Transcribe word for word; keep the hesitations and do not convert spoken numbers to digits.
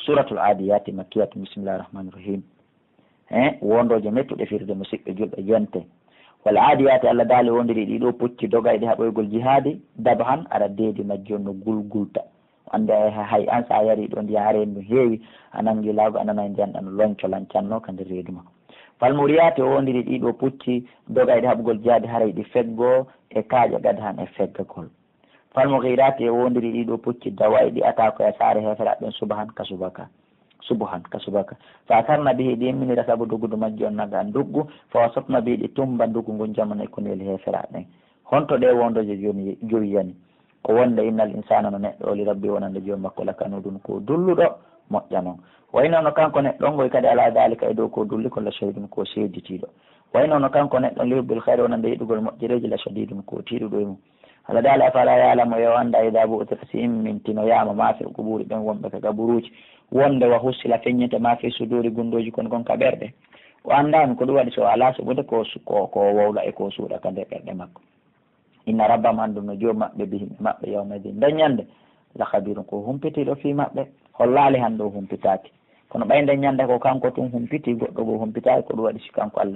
Suratul Adiyati makkiyatun, bismillahir rahmanir rahim. He wondooje mettuɗe firde, musiɓɓe julɓe, yonte. Wal adiyati, Allah daali wondiri ɗiɗo pucci dogayɗi haɓoygol jihaadi, dabhan, ara deedi majji on no gulgulta. Ande hay an sa yari ɗo ndiyan, are no heewi, a nangi laago, a nanay ndiyan ɗan lonco lancanno ka nder reedu ma. Fal muriyati, o wondiri ɗiɗo pucci dogayɗi haɓugol jihaadi, haray ɗi feggo e kaaƴe, qadhan, e feggagol. Fal mughirati, e wondiri ɗiɗo pucci dawayɗi, ata ko e saare heeferaɓe ɓen, subhan, ka subaka. Subhan, ka subaka. Fa asarna bihi, ɗi imminira sabu doggudu majji on naga nduggu, fa wasatna bihi, ɗi tumba nduggu ngun jaman e kuniyel heeferaɓe ɓen. Honto ɗe wondooje jowi, jowi yani? Ko wonde innal insana, no neɗɗo o, li rabbi, wonande joom makko, lakanudun, ko dulluɗo, moƴƴa non. Wa inna, no kanko neɗɗo on, ngoy kadi ala dalika, e dow ko dulli, ko la shahidun, ko seeditiiɗo. Wa inna, no kanko neɗɗo on, li hubbil khayri, wonande yiɗugol moƴƴereeji, la shadidun, ko tiiɗuɗo e mum. Allah daali, afala ya'lamu, e o annda, ida bu'thira, si immintinoyaama, ma fil quburi, ɓen wonɓe ka qaburuuji, wonde wa hussila, feññinte, ma fi suduri, gundooji kon kon ka ɓerɗe. O anndaani ko ɗum waɗi, so o alaa suɓude ko su-, ko, ko o wowla e ko o suuɗa ka nder ɓerɗe makko. Inna rabbahum, anndu no joom maɓɓe, bihim, e maɓɓe, yawma idin, nden ñande, la khabirun, ko humpitiiɗo fii maɓɓe. Hollaali hande o humpitaaki. Kono ɓay nden ñande ko kanko tun humpiti, goɗɗo goo humpitaaki, ko ɗum waɗi si kanko Allah